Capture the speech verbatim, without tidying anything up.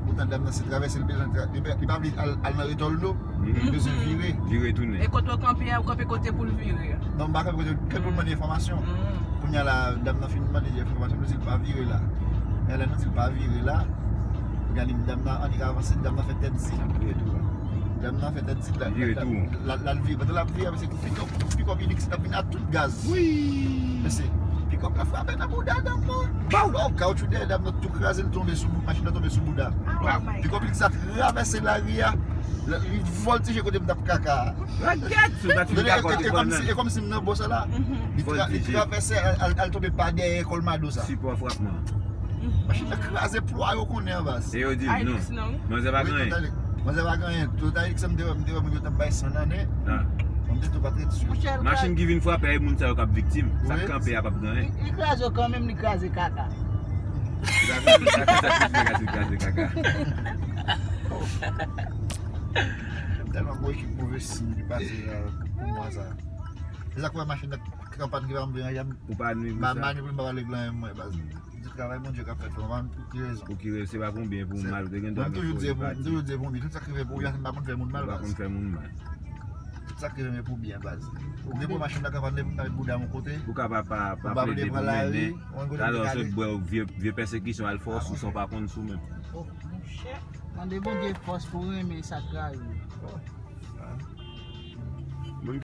Poutan dam nan se travèse, li bezwen tra- li pa vle al, al nan Retòl do. Li bezwen vire. Vire tounen. E kote w kanpe a, ou kanpe kote pou l vire a? Non, m pa kanpe kote, kanpe pou l mande enfòmasyon. Kounye a la, dam nan fin mande enfòmasyon, nou di l pa vire la. Men lè nou di l pa vire la, kounye a li, dam nan annik avanse, dam nan fè tèt di. Vire tou. Dam nan fè tèt di, la, la, la, la, la l vire. Pandan l ap vire, se pikòp, pikòp inik, se t ap vin ak tout gaz. Wi. Mesye, pikòp la frape nan bouda dam nan. Baw! Lò, kawotchou dèyè dam nan tou kraze, l tonbe sou bou-, machin nan tonbe sou bouda. Pikòp inik sa travèse lari a. Li vòltije kote m t ap kaka a. Ragèt, sou bat fin kaka kote bannann. E kòmsi m nan bò sa la. Li tra- li travèse al, al, al tonbe pa dèyè Colmado sa. Sipò frapman. Machin nan kraze plwa yo konnen an baz. E yo di m non. Manzè pa gen anyen. Manzè pa gen anyen. Total X m te wè, m te wè moun yo t ap bay san nan nen. Mwen m te tou pa t ret swiv. Machin ki vin frape a e moun sa yo k ap viktim. Sa k kanpe a p ap gen anyen. Li kraze yo kanmenm, li kraze kaka. Li kraze kaka, li kraze kaka. Tèlman gwo ekip move siy li pase la pou mwa sa. Se sa k fè machin nan kanpann ki pa m vle anyen. Ou pa nwi pou sa. Manipile m pa pale blan mwen baz. Di travay Bondye k ap fèt la, m pa konn pou ki rezon. Pou ki rezon, se pa pou byen pou mal, ou te gen dwa gen foli pati. M toujou di pou byen, tout sa k rive pou byen, m pa konn fè moun mal baz. Ou pa konn fè moun mal. Tout sa k rive men pou byen baz. Ou gen pou machin nan kanpann depi m ta met bouda m yon kote. Ou ka pa, pa, pa plede pou mennen. Talè w sot bwè vye, vye pèsekisyon al fè w sou sa w pa konn sou menm. Mande Bondye fòs pou renmen sa k rayi.